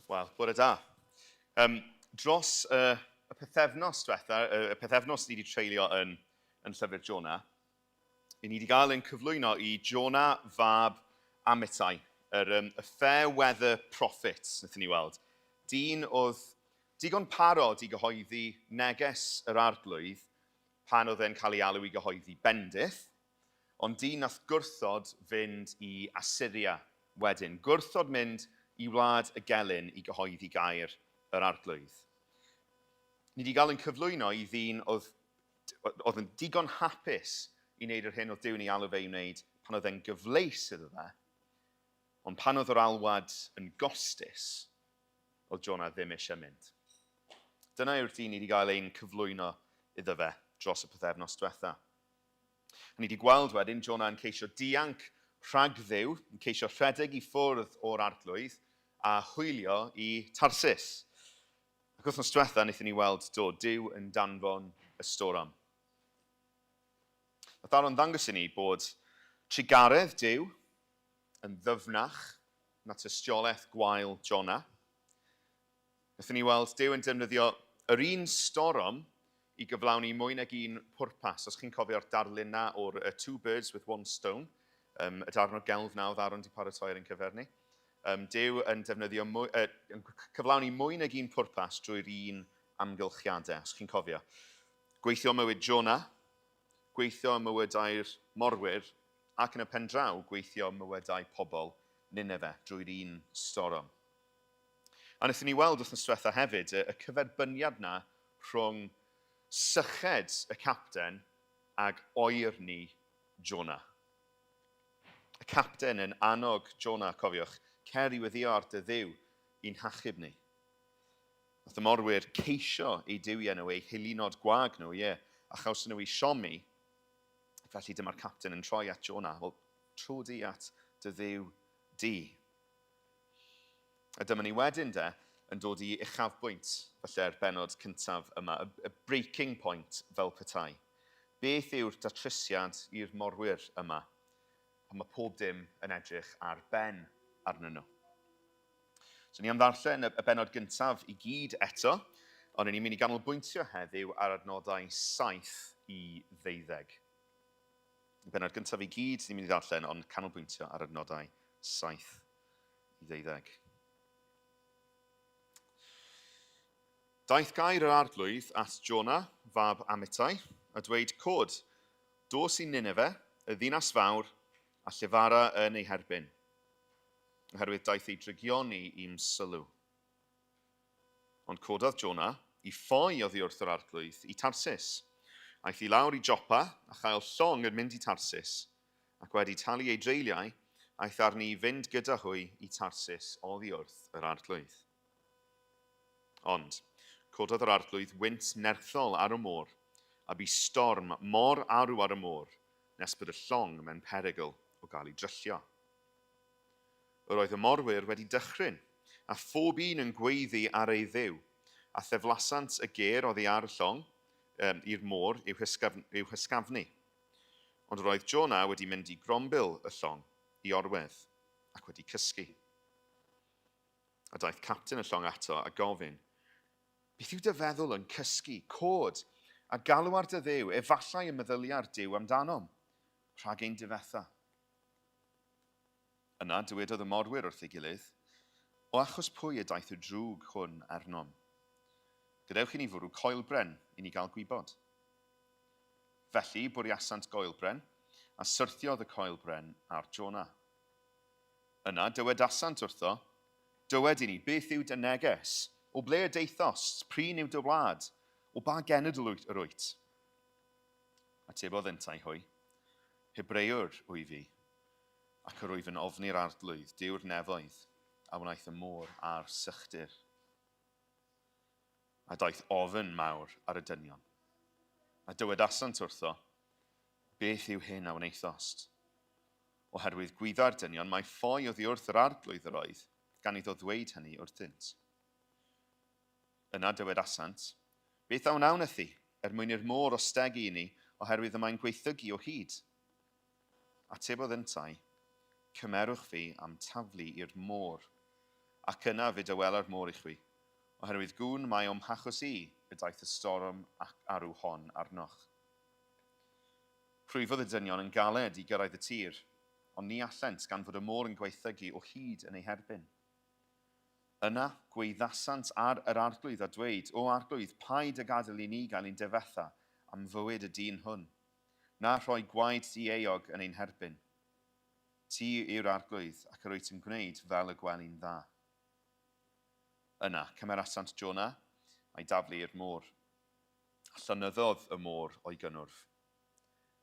Wel, bore da. Um, dros y, y pythefnos diwetha, y, y pythefnos ni wedi treulio yn, yn llyfr Jonah, i ni wedi gael ein cyflwyno i Jonah fab Amitai, yr, um, y fair weather prophet, wnaethon ni weld. Dyn oedd digon parod i gyhoeddi neges yr arglwydd pan oedd e'n cael ei alw i gyhoeddi bendith, Ond dyn nath gwrthod fynd i Asyria wedyn, gwrthod mynd i wlad y gelyn i gyhoeddi gair yr Arglwydd. Ni wedi gael ein cyflwyno i ddyn oedd, oedd yn digon hapus i wneud yr hyn oedd Duw'n ei alw fe i wneud pan oedd e'n gyfleus iddo fe, ond pan oedd yr alwad yn gostus, oedd Jonah ddim eisiau mynd. Dyna yw'r dyn ni wedi gael ein cyflwyno iddo fe dros y pythefnos diwetha. A ni wedi gweld wedyn Jonah yn ceisio dianc rhag Dduw, yn ceisio rhedeg i ffwrdd o'r arglwydd a hwylio i Tarsis. Ac wythnos diwetha wnaethon ni weld do, Duw yn danfon y storom. Nath Aaron ddangos i ni bod trugaredd Duw yn ddyfnach na tystiolaeth gwael Jonah. Wnaethon ni weld Duw yn defnyddio yr un storom i gyflawni mwy nag un pwrpas. Os chi'n cofio'r darlun 'na o'r uh, Two Birds with One Stone, um, y darn o gelf na oedd Aaron wedi paratoi ar ein cyfer ni. Um, Duw yn defnyddio mwy, uh, yn cyflawni mwy nag un pwrpas drwy'r un amgylchiadau, os chi'n cofio. Gweithio mywyd Jonah, gweithio mywydau'r morwyr, ac yn y pendraw gweithio mywydau pobl Nineveh drwy'r un storom. A wnaethon ni weld wythnos diwetha hefyd y, y cyferbyniad na rhwng syched y capten ag oerni Jonah. Y capten yn annog Jonah, cofiwch, cer i weddio ar dy ddiw i'n hachub ni. Nath y morwyr ceisio eu duwiau nhw, eu heilunod gwag nhw, ie, a chawson nhw eu siomi. Felly dyma'r capten yn troi at Jonah, wel, tro di at dy ddiw di. A dyma ni wedyn de, yn dod i uchafbwynt, falle'r bennod cyntaf yma, y, y breaking point fel petai. Beth yw'r datrysiad i'r morwyr yma, pan mae pob dim yn edrych ar ben arnyn nhw? So ni am ddarllen y, y bennod gyntaf i gyd eto, ond ni'n mynd i ganolbwyntio heddiw ar adnodau 7 i ddeuddeg. Y bennod gyntaf i gyd ni'n mynd i ddarllen, ond canolbwyntio ar adnodau 7 i ddeuddeg. Daeth gair yr arglwydd at Jonah, fab Amitai, a dweud, Cod, dos i Nineve, y ddinas fawr, a llefara yn ei herbyn, oherwydd daeth ei drygioni i'm sylw. Ond cododd Jonah i ffoi oddi wrth yr arglwydd i Tarsis. Aeth i lawr i Joppa a chael llong yn mynd i Tarsis, ac wedi talu ei dreuliau, aeth arni i fynd gyda hwy i Tarsis oddi wrth yr arglwydd. Ond cododd yr arglwydd wynt nerthol ar y môr, a bu storm mor arw ar y môr nes bod y llong mewn perygl o gael ei dryllio. Yr oedd y morwyr wedi dychryn, a phob un yn gweiddi ar ei dduw, a theflasant y gêr oddi ar y llong um, i'r môr i'w, hysgafn, i'w hysgafnu. Ond yr oedd Jonah wedi mynd i grombil y llong i orwedd, ac wedi cysgu. A daeth capten y llong ato a gofyn, Beth yw dy feddwl yn cysgu? Cod, a galw ar dy dduw, efallai y meddylia'r Duw amdanom, rhag ein difetha. Yna dywedodd y morwyr wrth ei gilydd, O achos pwy y daeth y drwg hwn arnom? Gadewch i ni fwrw coelbren i ni gael gwybod. Felly bwriasant goelbren, a syrthiodd y coelbren ar Jona. Yna dywedasant wrtho, Dywed i ni, beth yw dy neges? O ble y daethost? P'run yw dy wlad? O ba genedl yr wyt? Atebodd yntau hwy, Hebrëwr wyf fi, ac yr wyf yn ofni'r Arglwydd, Duw'r nefoedd, a wnaeth y môr a'r sychdir. A daeth ofn mawr ar y dynion. A dywedasant wrtho, Beth yw hyn a wnaethost? Oherwydd gwyddai'r dynion mai ffoi oddi wrth yr Arglwydd yr oedd, gan iddo ddweud hynny wrthynt. Yna dywedasant, Beth a wnawn â thi, er mwyn i'r môr ostegu i ni, oherwydd y mae'n gwaethygu o hyd? Atebodd yntau, Cymerwch fi a'm taflu i'r môr, Ac yna fe dawela'r môr i chwi, oherwydd gwn mai o'm hachos i y daeth y storm ac arw hon arnoch. Rhwyfodd y dynion yn galed i gyrraedd y tir, ond ni allent gan fod y môr yn gwaethygu o hyd yn eu herbyn. Yna gwaeddasant ar yr Arglwydd a dweud, O Arglwydd, paid â gadael i ni gael ein difetha am fywyd y dyn hwn, na rhoi gwaed dieuog yn ein herbyn. Ti yw'r Arglwydd, ac yr wyt yn gwneud fel y gweli'n dda. Yna, cymerasant Jona, a'i daflu i'r môr. A llonyddodd y môr o'i gynnwrf.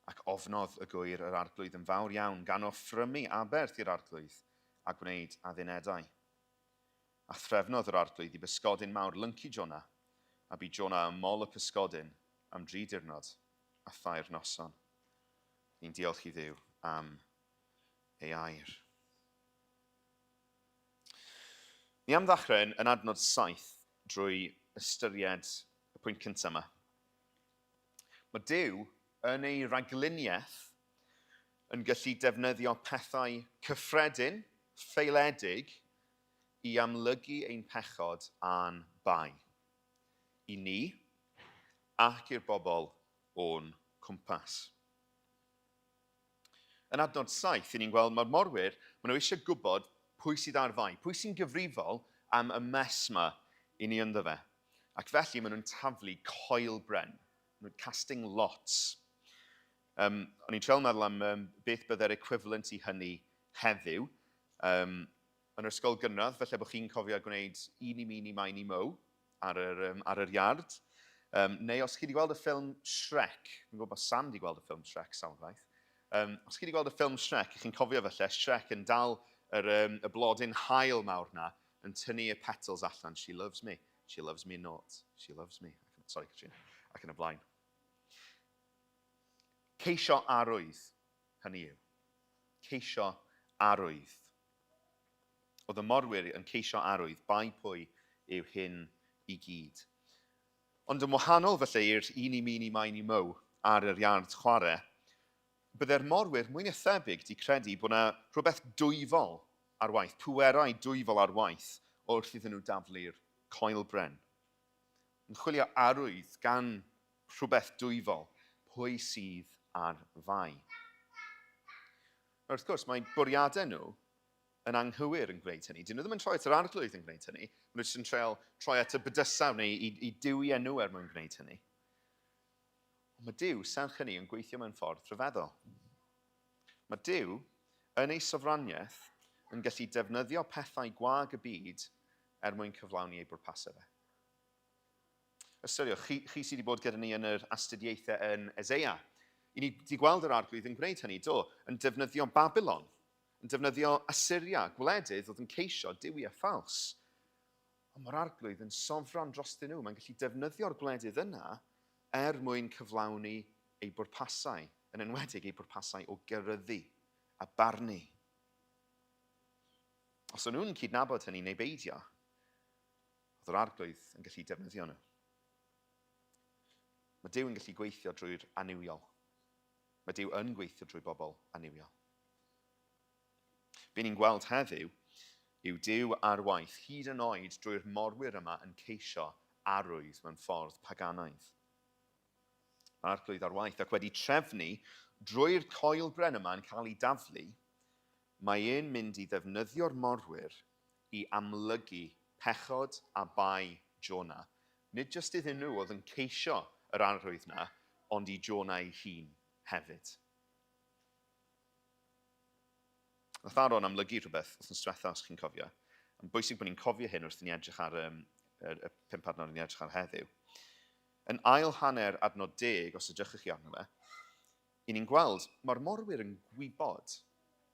Ac ofnodd y gwŷr yr Arglwydd yn fawr iawn, gan offrymu aberth i'r Arglwydd, a gwneud addunedau. A threfnodd yr Arglwydd i bysgodyn mawr lyncu Jona, a bu Jona ym mol y pysgodyn am dri diwrnod a thair noson. Ni'n diolch i Dduw am ei air. Ni am ddechrau yn adnod 7 drwy ystyried y pwynt cyntaf yma. Mae Duw yn ei ragluniaeth yn gallu defnyddio pethau cyffredin, ffaeledig, i amlygu ein pechod a'n bai. I ni ac i'r bobl o'n cwmpas. Yn adnod 7, i ni'n gweld mae'r morwyr, maen nhw eisiau gwybod pwy sydd ar fai, pwy sy'n gyfrifol am y mess ma i ni ynddo fe. Ac felly maen nhw'n taflu coel bren, maen nhw'n casting lots. O'n i'n treial meddwl am beth bydde'r equivalent i hynny heddiw. Yn yr ysgol gynradd, falle bod chi'n cofio gwneud eeny, meeny, miny, mo ar yr iard. Neu os chi wedi gweld y ffilm Shrek, fi'n gwybod bod Sam wedi gweld y ffilm Shrek sawl gwaith. Os chi wedi gweld y ffilm Shrek, chi'n cofio falle Shrek yn dal y blodyn haul mawr na, yn tynnu y petals allan. She loves me, she loves me not, she loves me. Sorry, Katrina. Ac yn y blaen. Ceisio arwydd, hynny yw. Ceisio arwydd. Oedd y morwyr yn ceisio arwydd, bai pwy yw hyn i gyd. Ond yn wahanol felly i'r eeny meeny miny mo ar yr iard chwarae, bydde'r morwyr mwy na thebyg 'di credu bod 'na rhywbeth dwyfol ar waith, pwerau dwyfol ar waith wrth iddyn nhw daflu'r coelbren. Yn chwilio arwydd gan rhywbeth dwyfol, pwy sydd ar fai? Wrth gwrs, mae bwriadau nhw yn anghywir yn gwneud hynny. Dyn nhw ddim yn troi at yr Arglwydd yn gwneud hynny. Maen nhw jyst yn treol troi at y bydysawd neu i duwiau nhw er mwyn gwneud hynny. Ond mae Duw, serch hynny, yn gweithio mewn ffordd rhyfeddol. Mae Duw, yn ei sofraniaeth, yn gallu defnyddio pethau gwag y byd er mwyn cyflawni ei bwrpasau fe. Ystyriwch, chi, chi sydd wedi bod gyda ni yn yr astudiaethau yn Eseia. I ni wedi gweld yr Arglwydd yn gwneud hynny, do, yn defnyddio Babylon, yn defnyddio Assyria, gwledydd oedd yn ceisio duwiau ffals. Ond mae'r Arglwydd yn sofran drostyn nhw. Mae'n gallu defnyddio'r gwledydd yna er mwyn cyflawni ei bwrpasau, yn enwedig ei bwrpasau o geryddu a barnu. Os o'n nhw'n cydnabod hynny neu beidio, Oedd yr Arglwydd yn gallu defnyddio nhw. Mae Duw yn gallu gweithio drwy'r annuwiol. Mae Duw yn gweithio drwy bobl annuwiol. Be ni'n gweld heddiw yw Duw ar waith hyd yn oed drwy'r morwyr yma yn ceisio arwydd mewn ffordd paganaidd. Mae'r Arglwydd ar waith ac wedi trefnu drwy'r coelbren yma yn cael ei daflu, mae e'n mynd i ddefnyddio'r morwyr i amlygu pechod a bai Jona, nid jyst iddyn nhw oedd yn ceisio yr arwydd 'na, ond i Jona ei hun hefyd. Nath Aaron amlygu rhywbeth wythnos diwetha, os chi'n cofio. Mae'n bwysig bod ni'n cofio hyn wrth i ni edrych ar um, y, y pump adnod ni'n edrych ar heddiw. Yn ail hanner adnod 10, os edrychwch chi arno fe, i ni'n gweld mae'r morwyr yn gwybod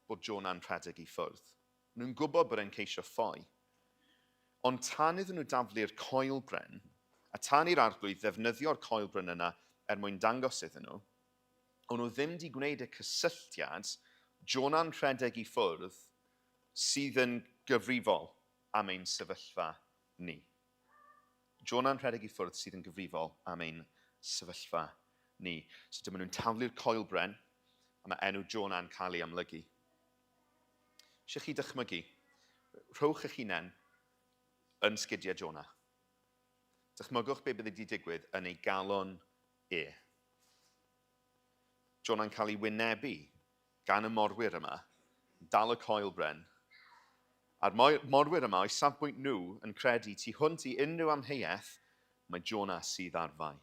bod Jona'n rhedeg i ffwrdd. Nhw'n gwybod bod e'n ceisio ffoi. Ond tan iddyn nhw daflu'r coelbren, a tan i'r Arglwydd ddefnyddio'r coelbren yna er mwyn dangos iddyn nhw, o'n nhw ddim 'di gwneud y cysylltiad, Jona'n rhedeg i ffwrdd sydd yn gyfrifol am ein sefyllfa ni. Jona'n rhedeg i ffwrdd sydd yn gyfrifol am ein sefyllfa ni. So dyma nhw'n taflu'r coelbren, a mae enw Jona'n cael ei amlygu. Eisiau chi dychmygu, rhowch eich hunain yn sgidiau Jonah. Dychmygwch be bydde wedi digwydd yn ei galon e. Jonah'n cael ei wynebu gan y morwyr yma, yn dal y coel bren, a'r morwyr yma, o'i safbwynt nhw, yn credu tu hwnt i unrhyw amheuaeth, mae Jonah sydd ar fai.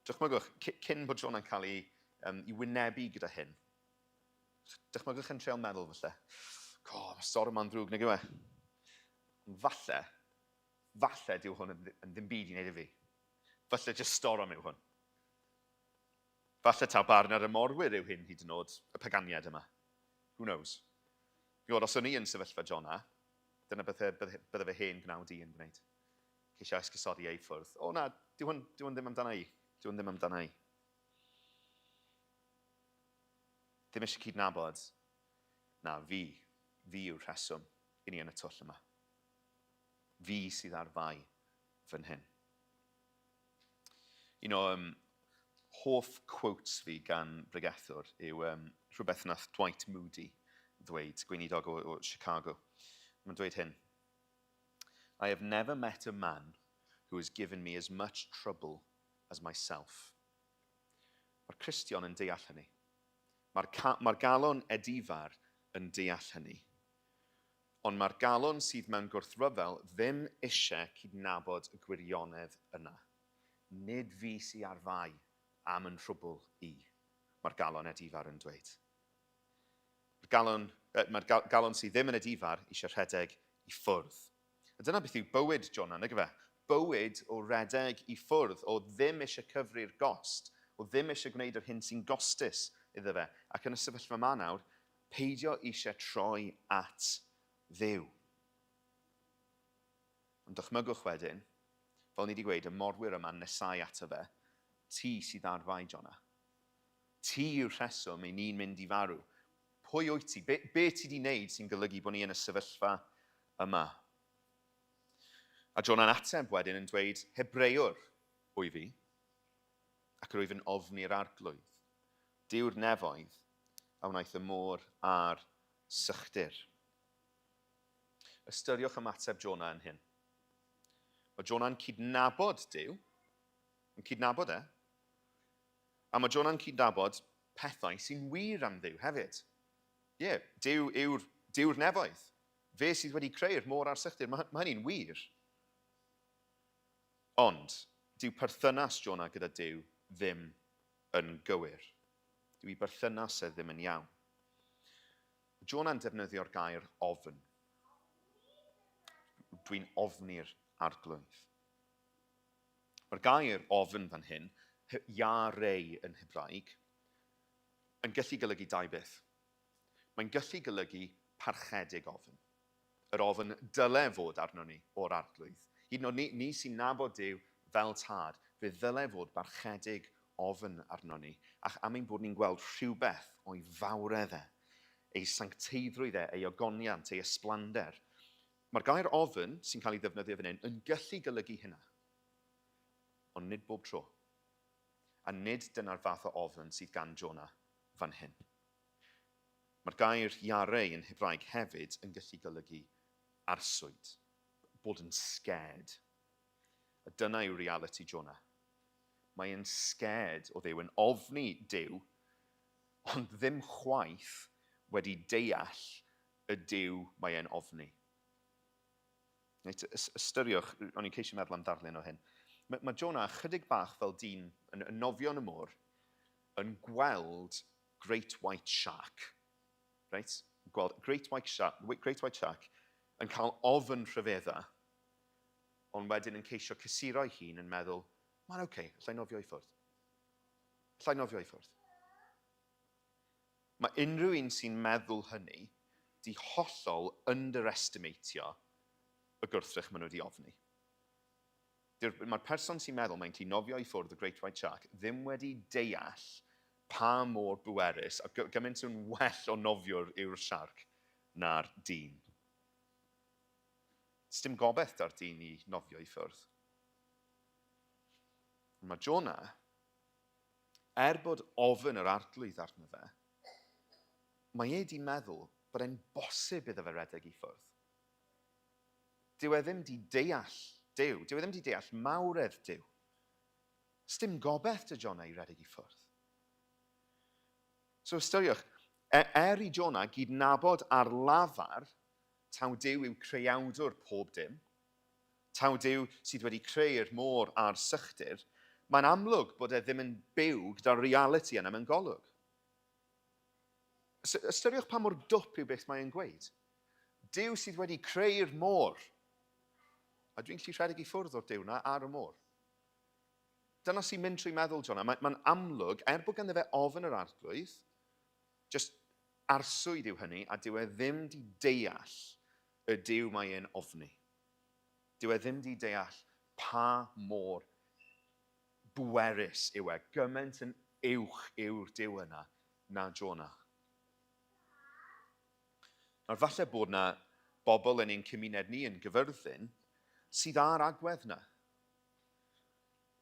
Dychmygwch, cyn bod Jonah'n cael ei, um, ei wynebu gyda hyn, dychmygwch yn treol meddwl falle, go, mae stori yma'n ddrwg, nag yw e? Ond falle, falle dyw hwn yn, yn ddim byd i wneud i fi. Falle jyst storom yw hwn. Falle taw barn ar y morwyr yw hyn hyd yn oed, y paganiad yma. Who knows? Fi'n gwybod, os o'n i yn sefyllfa Jonah, dyna beth bydde fe hen gnawd i yn gwneud. Ceisio esgusodi ei ffwrdd. O na, dyw hwn, dyw hwn ddim amdana i. Dyw hwn ddim amdana i. Ddim eisiau cydnabod, na, fi, fi yw'r rheswm i ni yn y twll yma. Fi sydd ar fai fan hyn. Un o um, hoff quotes fi gan bregethwr yw um, rhywbeth nath Dwight Moody ddweud, gweinidog o, o Chicago. Mae'n dweud hyn. I have never met a man who has given me as much trouble as myself. Mae'r Cristion yn deall hynny. Mae'r, mae galon edifar yn deall hynny. Ond mae'r galon sydd mewn gwrthryfel ddim eisiau cydnabod y gwirionedd yna. Nid fi sy ar fai am yn nhrwbl i, mae'r galon edifar yn dweud. Mae'r galon, mae'r galon sydd ddim yn edifar eisiau rhedeg i ffwrdd. A dyna beth yw bywyd Jonah, nag yw e? Bywyd o redeg i ffwrdd, o ddim eisiau cyfri'r gost, o ddim eisiau gwneud yr hyn sy'n gostus iddo fe. Ac yn y sefyllfa yma nawr, Peidio eisiau troi at Dduw. Ond dychmygwch wedyn, fel ni wedi gweud, y morwyr yma'n nesau ato fe, ti sydd ar fai, Jonah. Ti yw'r rheswm i ni'n mynd i farw. Pwy wyt ti? Be, be ti wedi wneud sy'n golygu bod ni yn y sefyllfa yma? A Jonah'n ateb wedyn yn dweud, Hebreuwr wyf fi, ac yr wyf yn ofni'r arglwydd. Duw'r nefoedd a wnaeth y môr a'r sychdir. Ystyriwch ymateb Jonah yn hyn. Mae Jonah'n cydnabod Duw, yn cydnabod e, a mae Jonah'n cydnabod pethau sy'n wir am Dduw hefyd. Ie, yeah, Duw yw'r Duw'r nefoedd. Fe sydd wedi creu'r môr a'r sychdir. Mae, mae hynny'n wir. Ond, dyw perthynas Jonah gyda Duw ddim yn gywir. Dyw ei berthynas e ddim yn iawn. Mae Jonah'n defnyddio'r gair ofn. Dwi'n ofni'r arglwydd. Mae'r gair ofn fan hyn, ya-rei yn Hebraeg, yn gallu golygu dau beth. Mae'n gallu golygu parchedig ofn. Yr ofn dyle fod arnon ni o'r Arglwydd. Hyd yn oed ni, ni sy'n nabod Duw fel Tad, fe ddyle fod barchedig ofn arnon ni, ac am ein bod ni'n gweld rhywbeth o'i fawredd e, ei sancteiddrwydd e, ei ogoniant, ei ysblander. Mae'r gair ofn sy'n cael ei ddefnyddio fan hyn yn gallu golygu hynna. Ond nid bob tro. A nid dyna'r fath o ofn sydd gan Jonah fan hyn. Mae'r gair yarei yn Hebraeg hefyd yn gallu golygu arswyd, bod yn scared. A dyna yw realiti Jonah. Mae e'n scared o Dduw, yn ofni Duw, ond ddim chwaith wedi deall y Duw mae e'n ofni. Reit, ystyriwch, o'n i'n ceisio meddwl am darlun o hyn. Mae, mae Jonah chydig bach fel dyn yn, yn nofio yn y môr, yn gweld Great White Shark. Reit? Gweld Great White Shark, Great White Shark yn cael ofn rhyfedda, ond wedyn yn ceisio cysuro'i hun yn meddwl, mae'n oce, okay, allai nofio i ffwrdd. Allai nofio i ffwrdd. Mae unrhyw un sy'n meddwl hynny di hollol underestimatio y gwrthrych maen nhw wedi ofni. Mae'r person sy'n meddwl mae'n gallu nofio i ffwrdd y Great White Shark ddim wedi deall pa mor bwerus a gymaint yn well o nofiwr yw'r siarc na'r dyn. Sdim gobaith da'r dyn i nofio i ffwrdd. Mae Jonah, er bod ofn yr arglwydd arno fe, mae e di meddwl bod e'n bosib iddo fe redeg i ffwrdd. Dyw e ddim di deall Duw. Dyw e ddim di deall mawredd Duw. Sdim gobeith 'da Jonah i redeg i ffwrdd. So ystyriwch, e, er i Jonah gydnabod ar lafar taw Duw yw creawdwr pob dim, taw Duw sydd wedi creu'r môr a'r sychdir, mae'n amlwg bod e ddim yn byw gyda'r realiti yna mewn golwg. Ystyriwch pa mor dwp yw beth mae e'n gweud. Duw sydd wedi creu'r môr. A dwi'n gallu rhedeg i ffwrdd o'r Duw na ar y môr. Dyna sy'n mynd trwy meddwl Jonah. Mae'n mae amlwg, er bod ganddo fe ofn yr arglwydd, just arswyd yw hynny, a dyw e ddim di deall y Duw mae e'n ofni. Dyw e ddim di deall pa mor bwerus yw e, gymaint yn uwch yw'r Duw yna na Jonah. Nawr, falle bod na bobl yn ein cymuned ni yn Gyfyrddin sydd â'r agwedd na.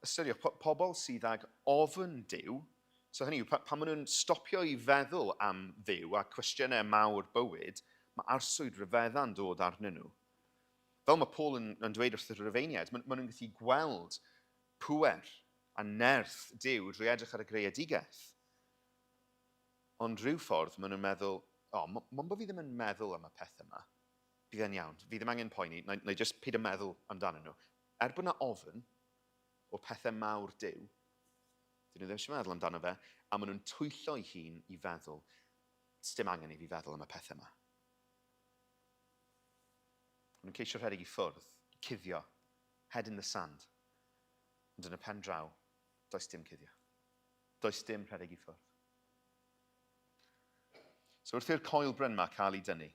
Ystyriwch, po pobl sydd ag ofn Duw, so hynny yw, pa, pan maen nhw'n stopio i feddwl am Dduw a cwestiynau mawr bywyd, mae arswyd rhyfedda'n dod arnyn nhw. Fel mae Paul yn, yn dweud wrth y Rhufeiniaid, maen, maen nhw'n gallu gweld pŵer a nerth Duw drwy edrych ar y greadigaeth. Ond rhyw ffordd, maen nhw'n meddwl, o, oh, mond bod fi ddim yn meddwl am y pethau yma, bydd e'n iawn, fi ddim angen poeni, na, na i just peidio meddwl amdanyn nhw. Er bod na ofn o pethau mawr Duw, dyn nhw ddim eisiau meddwl amdano fe, a maen nhw'n twyllo eu hun i feddwl, dim angen i fi feddwl am y pethau yma. Maen nhw'n ceisio rhedeg i ffwrdd, cuddio, head in the sand. Ond yn y pen draw, does dim cuddio. Does dim rhedeg i ffwrdd. So wrth i'r coelbren yma cael ei dynnu,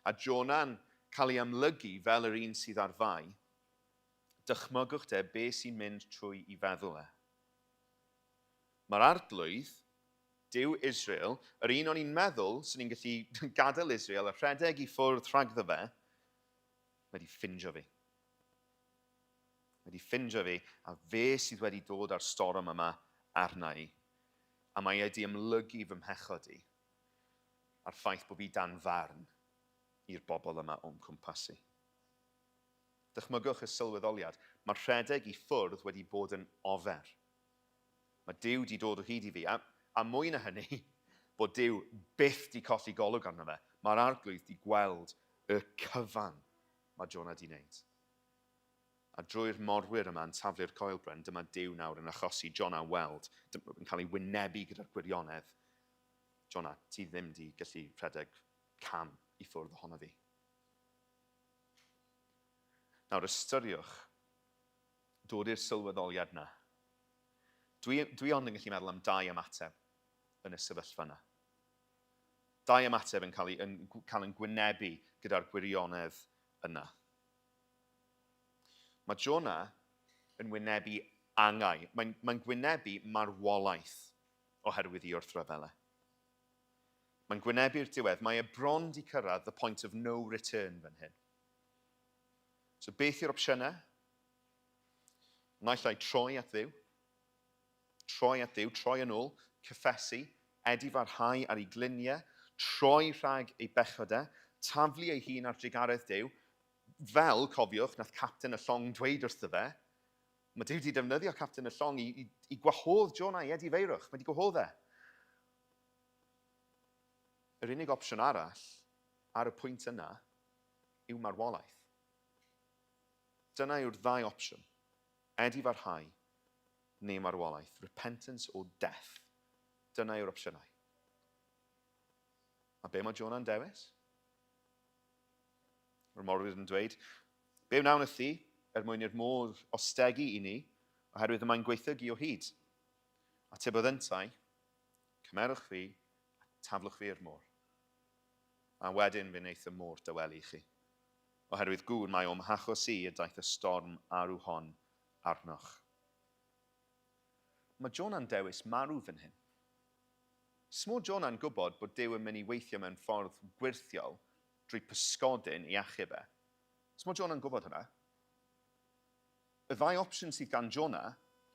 a Jona'n cael ei amlygu fel yr un sydd ar fai, dychmygwch de be sy'n mynd trwy i feddwl e. Mae'r arglwydd, Duw Israel, yr un o'n i'n meddwl sy'n ni'n gallu gadael Israel a rhedeg i ffwrdd rhagddo fe, mae wedi ffindio fi. Mae wedi ffindio fi, a fe sydd wedi dod â'r storom yma arna i. A mae e wedi amlygu fy mhechod i, a'r ffaith bod fi dan farn i'r bobl yma o'm cwmpas i. Dychmygwch y sylweddoliad, mae rhedeg i ffwrdd wedi bod yn ofer. Mae Duw 'di dod o hyd i fi, a, a mwy na hynny, bod Duw byth 'di colli golwg arno fe. Mae'r Arglwydd 'di gweld y cyfan mae Jonah 'di wneud. A drwy'r morwyr yma yn taflu'r coelbren, dyma Duw nawr yn achosi Jonah weld, yn cael ei wynebu gyda'r gwirionedd. Jonah, ti ddim 'di gallu rhedeg cam i ffwrdd ohono fi. Nawr ystyriwch dod i'r sylweddoliad 'na. Dwi, dwi ond yn gallu meddwl am dau ymateb yn y sefyllfa 'na. Dau ymateb yn cael, ei, yn cael yn gwynebu gyda'r gwirionedd yna. Mae Jonah yn wynebu angau. Mae'n, mae'n gwynebu marwolaeth oherwydd ei wrthryfel e. Mae'n gwynebu'r diwedd. Mae e bron di cyrraedd the point of no return fan hyn. So beth yw'r opsiynau? Naill ai troi at Dduw, troi at Dduw, troi yn ôl, cyffesu, edifarhau ar ei gliniau, troi rhag ei bechod e, taflu ei hun ar drugaredd Duw, fel, cofiwch, nath capten y llong dweud wrtho fe, mae Duw wedi defnyddio capten y llong i, i, i gwahodd Jonah i edifeirwch, mae wedi gwahodd e. Yr unig opsiwn arall ar y pwynt yna yw marwolaeth. Dyna yw'r ddau opsiwn, edifarhau neu marwolaeth, repentance or death. Dyna yw'r opsiynau. A be mae Jonah'n dewis? Mae'r morwyr yn dweud, Be wnawn wrthi er mwyn i'r môr ostegu i ni, oherwydd y mae'n gwaethygu o hyd? Atebodd yntau, Cymerwch fi a taflwch fi i'r môr. A wedyn fe wneith y môr dawelu i chi. Oherwydd gŵr mai o'm hachos i y daeth y storm arw hon arnoch. Mae Jona'n dewis marw fan hyn. Smo Jona'n gwybod bod Duw yn mynd i weithio mewn ffordd gwyrthiol drwy pysgodyn i achub e. Smo Jona'n gwybod hwnna. Y ddau opsiwn sydd gan Jona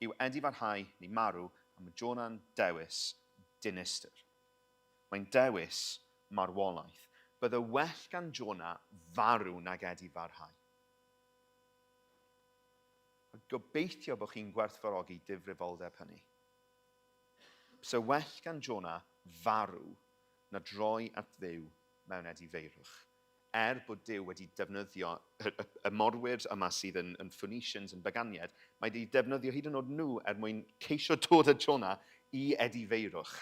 yw edifarhau neu marw, a mae Jona'n dewis dinistr. Mae'n dewis marwolaeth. Bydde well gan Jona farw nag edifarhau. A gobeithio bod chi'n gwerthfawrogi difrifoldeb hynny. Byse well gan Jonah farw na droi at Dduw mewn edifeirwch. Er bod Duw wedi defnyddio y, y, y morwyr yma sydd yn, yn Phoenicians, yn baganiaid, mae wedi defnyddio hyd yn oed nhw er mwyn ceisio dod â Jonah i edifeirwch.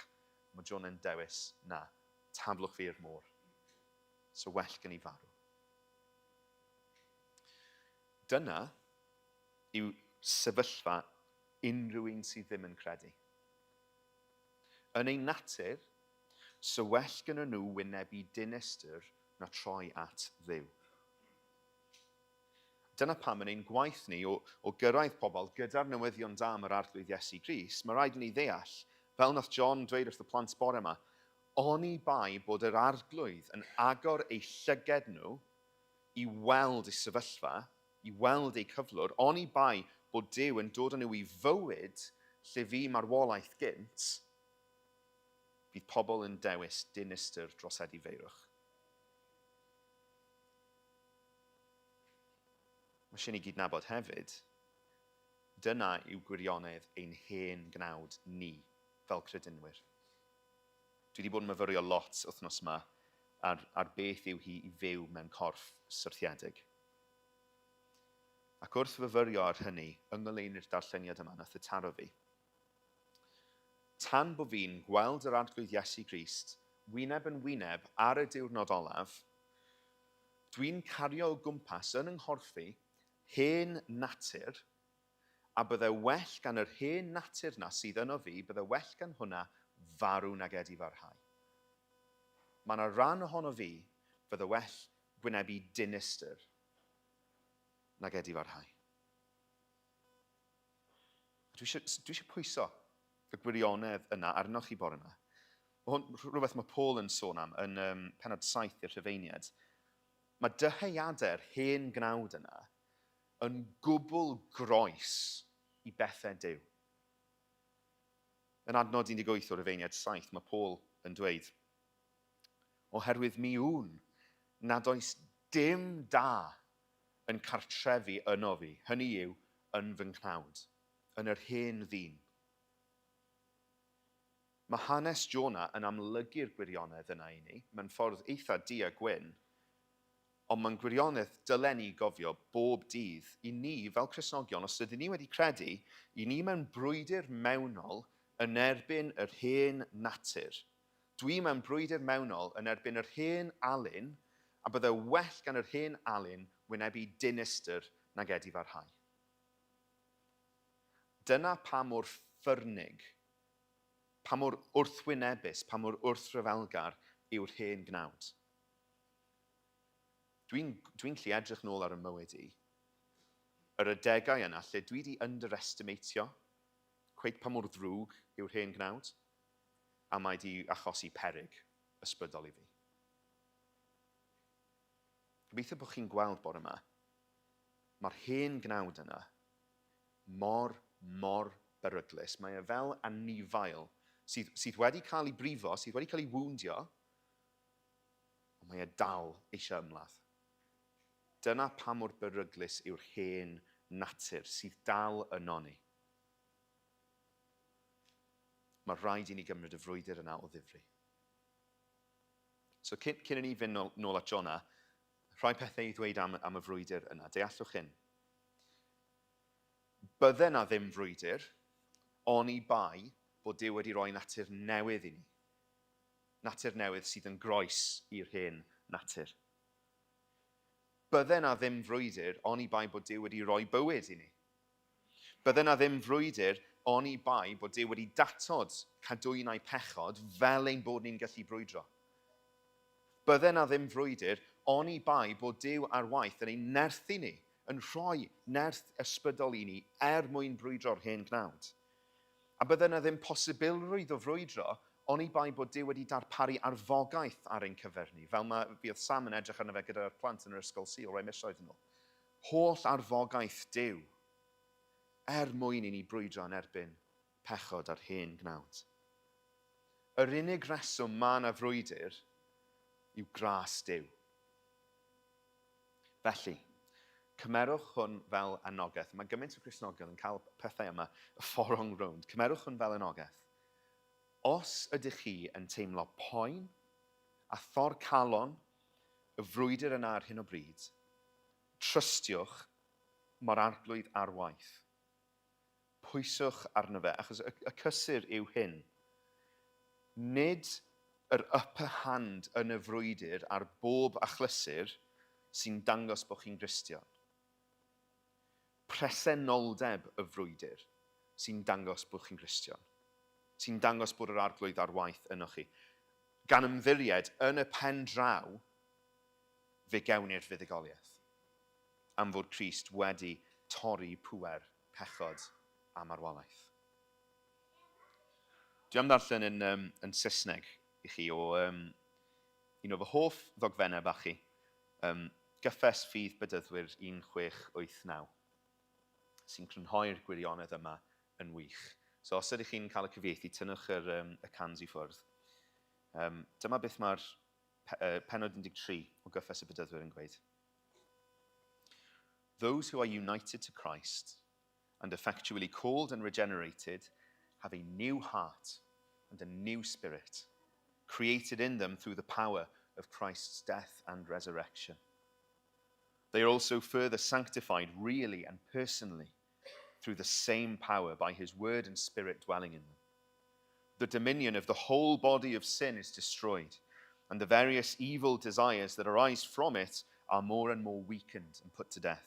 Mae Jonah'n dewis, na, taflwch fi i'r môr. So well gen i farw. Dyna yw sefyllfa unrhyw un sydd ddim yn credu. Yn ei natur, so well gyda nhw wynebu dinistr na troi at Dduw. Dyna pam yn ein gwaith ni o, o gyrraedd pobl gyda'r newyddion da am yr Arglwydd Iesu Grist, mae rhaid i ni ddeall, fel nath John dweud wrth y plant bore yma, oni bai bod yr Arglwydd yn agor eu llyged nhw i weld eu sefyllfa, i weld eu cyflwr, oni bai bod Duw yn dod â nhw i fywyd lle fu marwolaeth gynt, bydd pobl yn dewis dinistr dros edifeirwch. Mae eisiau ni gydnabod hefyd, dyna yw gwirionedd ein hen gnawd ni fel credinwyr. Dwi wedi bod yn myfyrio lot wythnos yma ar, ar beth yw hi i fyw mewn corff syrthiedig. Ac wrth fyfyrio ar hynny, yng ngoleuni'r darlleniad yma, nath e taro fi. Tan bo fi'n gweld yr Arglwydd Iesu Grist wyneb yn wyneb ar y diwrnod olaf, dwi'n cario o gwmpas yn 'y nghorff i hen natur, a bydde well gan yr hen natur 'na sydd yno fi, bydde well gan hwnna farw nag edifarhau. Mae 'na ran ohono fi fydde well gwynebu dinistr nag edifarhau. Dwi eisiau, dwi eisiau pwyso y gwirionedd yna arnoch chi bore yma. Mae hwn rhywbeth mae Paul yn sôn am yn um, penod 7 i'r Rhufeiniaid. Mae dyheuadau'r hen gnawd yna yn gwbl groes i bethau Duw. Yn adnod 18 o Rufeiniaid 7, mae Paul yn dweud, Oherwydd mi wn nad oes dim da yn cartrefu yno fi, hynny yw, yn fy nghnawd, yn yr hen ddyn. Mae hanes Jona yn amlygu'r gwirionedd yna i ni, mewn ffordd eitha du a gwyn, ond mae'n gwirionedd dylen ni gofio bob dydd i ni fel Cristnogion, os ydyn ni wedi credu, i ni mewn brwydr mewnol yn erbyn yr hen natur. Dwi mewn brwydr mewnol yn erbyn yr hen Alun, a bydde well gan yr hen Alun wynebu dinistr nag edifarhau. Dyna pa mor ffyrnig, pa mor wrthwynebus, pa mor wrthryfelgar yw'r hen gnawd. Dwi'n dwi gallu edrych nôl ar y mywyd i, yr adegau yna lle dwi di underestimatio cweit pa mor ddrwg yw'r hen gnawd, a mae di achosi peryg ysbrydol i fi. Gobeithio bod chi'n gweld bore yma, mae'r hen gnawd yna mor, mor beryglus. Mae e fel anifail sydd, sydd wedi cael ei brifo, sydd wedi cael ei woundio, ond mae e dal eisiau ymladd. Dyna pa mor beryglus yw'r hen natur sydd dal yno ni. Mae rhaid i ni gymryd y frwydr yna o ddifri. So cyn, cyn i ni fynd nôl, nôl at Jonah, rhai pethau i ddweud am, am y frwydr yna. Deallwch hyn. Bydde na ddim frwydr, oni bai bod Duw wedi rhoi natur newydd i ni. Natur newydd sydd yn groes i'r hen natur. Bydde na ddim frwydr oni bai bod Duw wedi rhoi bywyd i ni. Bydde na ddim frwydr oni bai bod Duw wedi datod cadwynau pechod fel ein bod ni'n gallu brwydro. Bydde na ddim frwydr oni bai bod Duw ar waith yn ein nerthu ni, yn rhoi nerth ysbrydol i ni er mwyn brwydro'r hen gnawd. A bydde na ddim posibilrwydd o frwydro oni bai bod Duw wedi darparu arfogaeth ar ein cyfer ni, fel mae fuodd Sam yn edrych arno fe gyda'r plant yn yr ysgol Sul rai misoedd yn ôl. Holl arfogaeth Duw, er mwyn i ni brwydro yn erbyn pechod a'r hen gnawd. Yr unig reswm mae 'na frwydr yw gras Duw. Felly, Cymerwch hwn fel anogaeth. Mae gymaint o Gristnogion yn cael pethau yma y ffordd rong rownd. Cymerwch hwn fel anogaeth. Os ydych chi yn teimlo poen a thor calon y frwydr yna ar hyn o bryd, trystiwch mae'r Arglwydd ar waith. Pwyswch arno fe, achos y, y cysur yw hyn. Nid yr upper hand yn y frwydr ar bob achlysur sy'n dangos bod chi'n Gristion. Presenoldeb y frwydr sy'n dangos bod chi'n Gristion. Sy'n dangos bod yr Arglwydd ar waith ynoch chi. Gan ymddiried yn y pen draw, fe gewn ni'r fuddugoliaeth. Am fod Crist wedi torri pŵer pechod a marwolaeth. Dwi am ddarllen yn, um, yn Saesneg i chi o um, un o fy hoff ddogfennau bach chi, um, Gyffes Ffydd Bedyddwyr 1689, sy'n crynhoi'r gwirionedd yma yn wych. So os ydych chi'n cael y cyfieithu, tynnwch yr, um, y cans i ffwrdd. Um, dyma beth mae'r pe, uh, penod 13 o Gyffes y Bedyddwyr yn gweud. Those who are united to Christ and effectually called and regenerated have a new heart and a new spirit, created in them through the power of Christ's death and resurrection. They are also further sanctified really and personally through the same power by his word and spirit dwelling in them. The dominion of the whole body of sin is destroyed, and the various evil desires that arise from it are more and more weakened and put to death.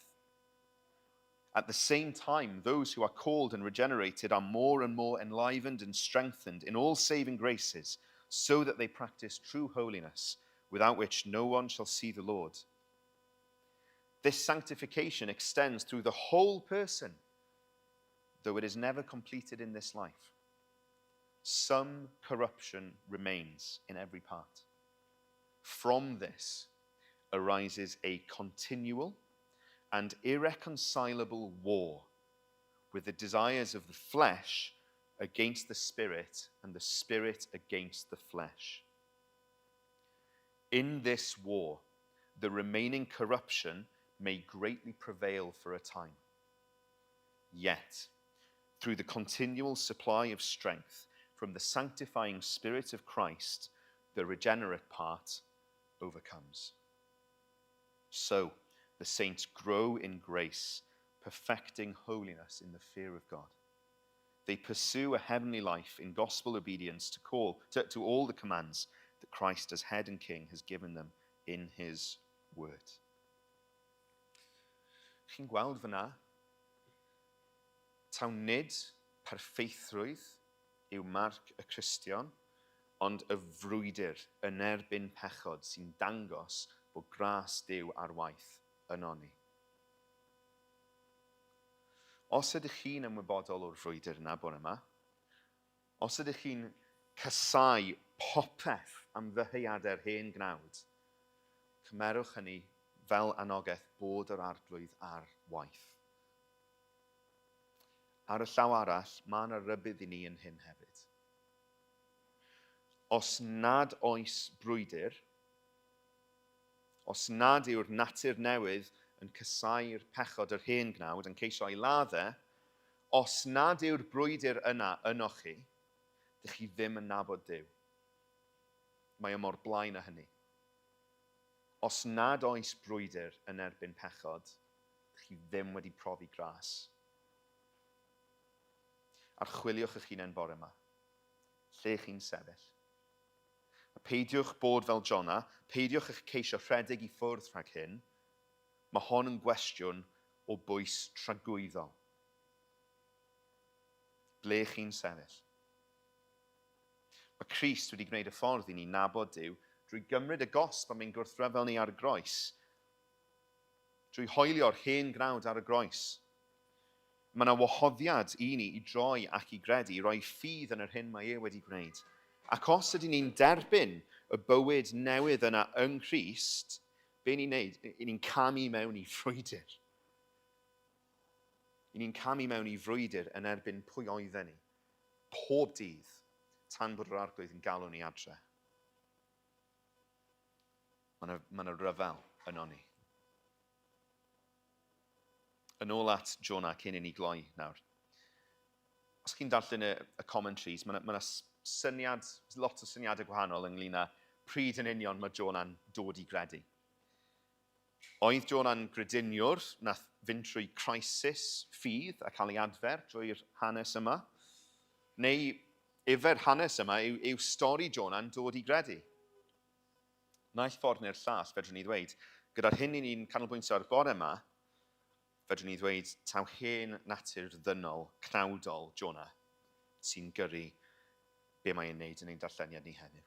At the same time, those who are called and regenerated are more and more enlivened and strengthened in all saving graces, so that they practice true holiness, without which no one shall see the Lord. This sanctification extends through the whole person, though it is never completed in this life. Some corruption remains in every part. From this arises a continual and irreconcilable war with the desires of the flesh against the spirit and the spirit against the flesh. In this war, the remaining corruption may greatly prevail for a time. Yet, through the continual supply of strength from the sanctifying Spirit of Christ, the regenerate part overcomes. So, the saints grow in grace, perfecting holiness in the fear of God. They pursue a heavenly life in gospel obedience to call to, to all the commands that Christ as head and king has given them in his word. Chi'n gweld fyna, taw nid perffeithrwydd yw marc y Cristion, ond y frwydr yn erbyn pechod sy'n dangos bod gras Duw ar waith yno ni. Os ydych chi'n ymwybodol o'r frwydr yna bore yma, os ydych chi'n casáu popeth am ddyheuadau'r hen gnawd, cymerwch hynny fel anogaeth bod yr Arglwydd ar waith. Ar y llaw arall, mae yna rybudd i ni yn hyn hefyd. Os nad oes brwydr, os nad yw'r natur newydd yn casáu'r pechod yr hen gnawd yn ceisio ei ladd e, os nad yw'r brwydr yna ynoch chi, dych chi ddim yn nabod Duw. Mae o mor blaen â hynny. Os nad oes brwydr yn erbyn pechod, dych chi ddim wedi profi gras. Archwiliwch eich hunain bore yma. Lle chi'n sefyll? A peidiwch bod fel Jonah, peidiwch eich ceisio rhedeg i ffwrdd rhag hyn. Mae hon yn gwestiwn o bwys tragwyddol. Ble chi'n sefyll? Mae Crist wedi gwneud y ffordd i ni nabod Duw drwy gymryd y gosb am ein gwrthryfel ni ar y groes, drwy hoelio'r hen gnawd ar y groes. Mae yna wahoddiad i ni i droi ac i gredu, i roi ffydd yn yr hyn mae e wedi gwneud. Ac os ydyn ni'n derbyn y bywyd newydd yna yng Nghrist, be ni'n neud? I ni'n camu mewn i frwydr. I ni'n camu mewn i frwydr yn erbyn pwy oedden ni. Pob dydd, tan bod yr Arglwydd yn galw ni adre. Mae yna, ma yna ryfel yno ni. Yn ôl at Jonah cyn i ni gloi nawr. Os chi'n darllen y, y commentaries, mae yna ma syniad, lot o syniadau gwahanol ynglyn â pryd yn union mae Jonah'n dod i gredu. Oedd Jonah'n grediniwr nath fynd trwy crisis ffydd a cael ei adfer drwy'r hanes yma? Neu ife'r hanes yma yw, yw stori Jonah'n dod i gredu? Naill ffordd neu'r llall, fedrwn ni ddweud, gyda'r hyn i ni'n canolbwyntio ar bore yma, fedrwn ni ddweud taw hen natur ddynol, cnawdol Jonah sy'n gyrru be mae e'n wneud yn ein darlleniad ni heddiw.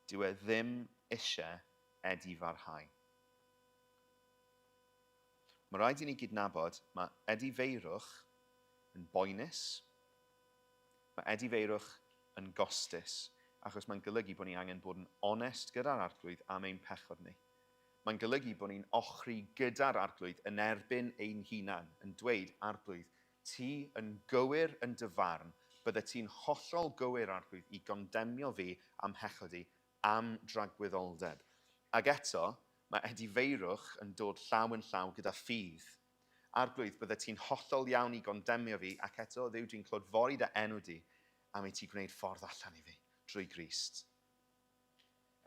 Dyw e ddim eisiau edifarhau. Mae rhaid i ni gydnabod mae edifeirwch yn boenus, Mae edifeirwch yn gostus, achos mae'n golygu bod ni angen bod yn onest gyda'r Arglwydd am ein pechod ni. Mae'n golygu bod ni'n ochri gyda'r Arglwydd yn erbyn ein hunan, yn dweud, Arglwydd, ti yn gywir yn dy farn, byddet ti'n hollol gywir, Arglwydd, i gondemnio fi am mhechod i, am dragwyddoldeb. Ac eto, mae edifeirwch yn dod llaw yn llaw gyda ffydd. Arglwydd, byddet ti'n hollol iawn i gondemnio fi, ac eto, Dduw, dwi'n clodfori dy enw di am i ti gwneud ffordd allan i fi, drwy Grist.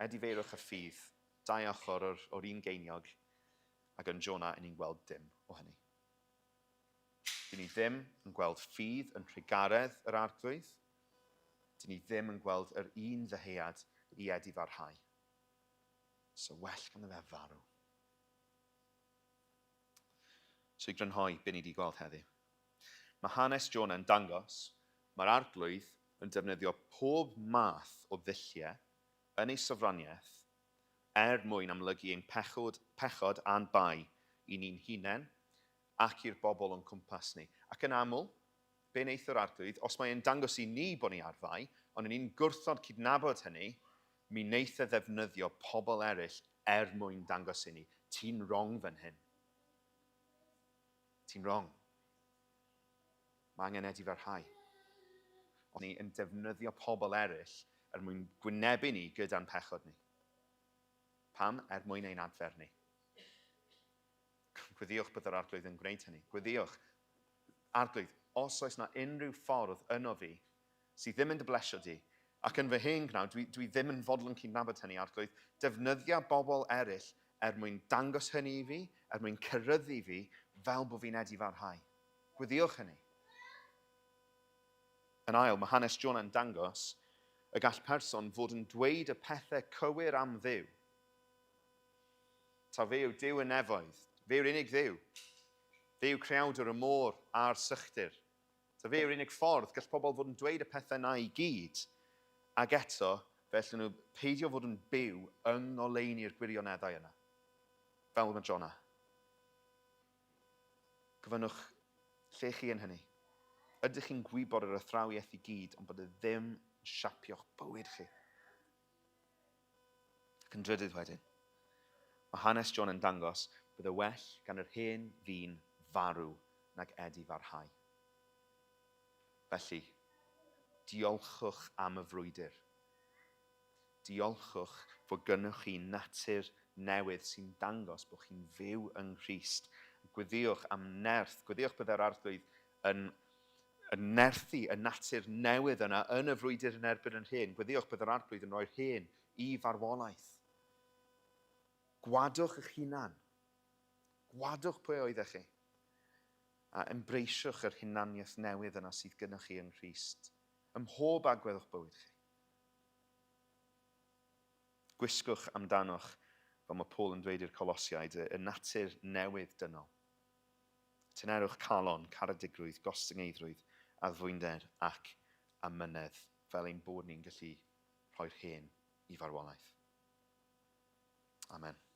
Edifeirwch a ffydd, dau ochr o'r, or un geiniog, ac yn Jonah, i ni'n gweld dim o hynny. Dyn ni ddim yn gweld ffydd yn nhrugaredd yr Arglwydd. Dyn ni ddim yn gweld yr un ddyhead i edifarhau. So well ganddo fe farw. So i grynhoi be ni wedi gweld heddiw. Mae hanes Jonah yn dangos mae'r Arglwydd yn defnyddio pob math o ddulliau yn ei sofraniaeth er mwyn amlygu ein pechod, pechod a'n bai i ni'n hunain ac i'r bobl o'n cwmpas ni. Ac yn aml, be wneith yr Arglwydd, os mae e'n dangos i ni bod ni ar fai, ond yn ni'n gwrthod cydnabod hynny, mi wneith e ddefnyddio pobl eraill er mwyn dangos i ni, ti'n wrong fan hyn. Ti'n wrong. Mae angen edifarhau. Ond ni yn defnyddio pobl eraill er mwyn gwynebu ni gyda'n pechod ni. Pam? Er mwyn ein adfer ni. Gweddïwch bydd yr Arglwydd yn gwneud hynny. Gweddïwch. Arglwydd, os oes na unrhyw ffordd yno fi sydd ddim yn dy blesio di, ac yn fy hen gnawd, dwi, dwi ddim yn fodlon cydnabod hynny, Arglwydd, defnyddia bobl eraill er mwyn dangos hynny i fi, er mwyn ceryddu fi, fel bod fi'n edifarhau. Gweddïwch hynny. Yn ail, mae hanes Jonah yn dangos y gall person fod yn dweud y pethau cywir am Dduw. Taw fe yw Duw y nefoedd, fe yw'r unig Dduw. Fe yw creawdwr y môr a'r sychdir. Ta fe yw'r unig ffordd gall pobl fod yn dweud y pethau 'na i gyd, ac eto, fe allan nhw peidio fod yn byw yng ngoleuni'r gwirioneddau yna. Fel mae Jonah. Gofynnwch lle chi yn hynny. Ydych chi'n gwybod yr athrawiaeth i gyd, ond bod e ddim yn siapio'ch bywyd chi? Ac yn drydydd wedyn, mae hanes John yn dangos bydde well gan yr hen ddyn farw nag edifarhau. Felly, diolchwch am y frwydr. Diolchwch fod gynnoch chi natur newydd sy'n dangos bod chi'n fyw yng Nghrist. Gweddïwch am nerth, gweddïwch byddai'r Arglwydd yn, yn nerthu y natur newydd yna yn y frwydr yn erbyn yr hen. Gweddïwch byddai'r Arglwydd yn rhoi'r hen i farwolaeth. Gwadwch eich hunan. Gwadwch pwy oeddech chi. A embreisiwch yr hunaniaeth newydd yna sydd gyda chi yng Nghrist, ym mhob agwedd o'ch bywyd chi. Gwisgwch amdanoch, fel mae Paul yn dweud i'r Colosiaid, y, y natur newydd dynol. Tynerwch calon, caredigrwydd, gostyngeiddrwydd, addfwynder ac amynedd, fel ein bod ni'n gallu rhoi'r hen i farwolaeth. Amen.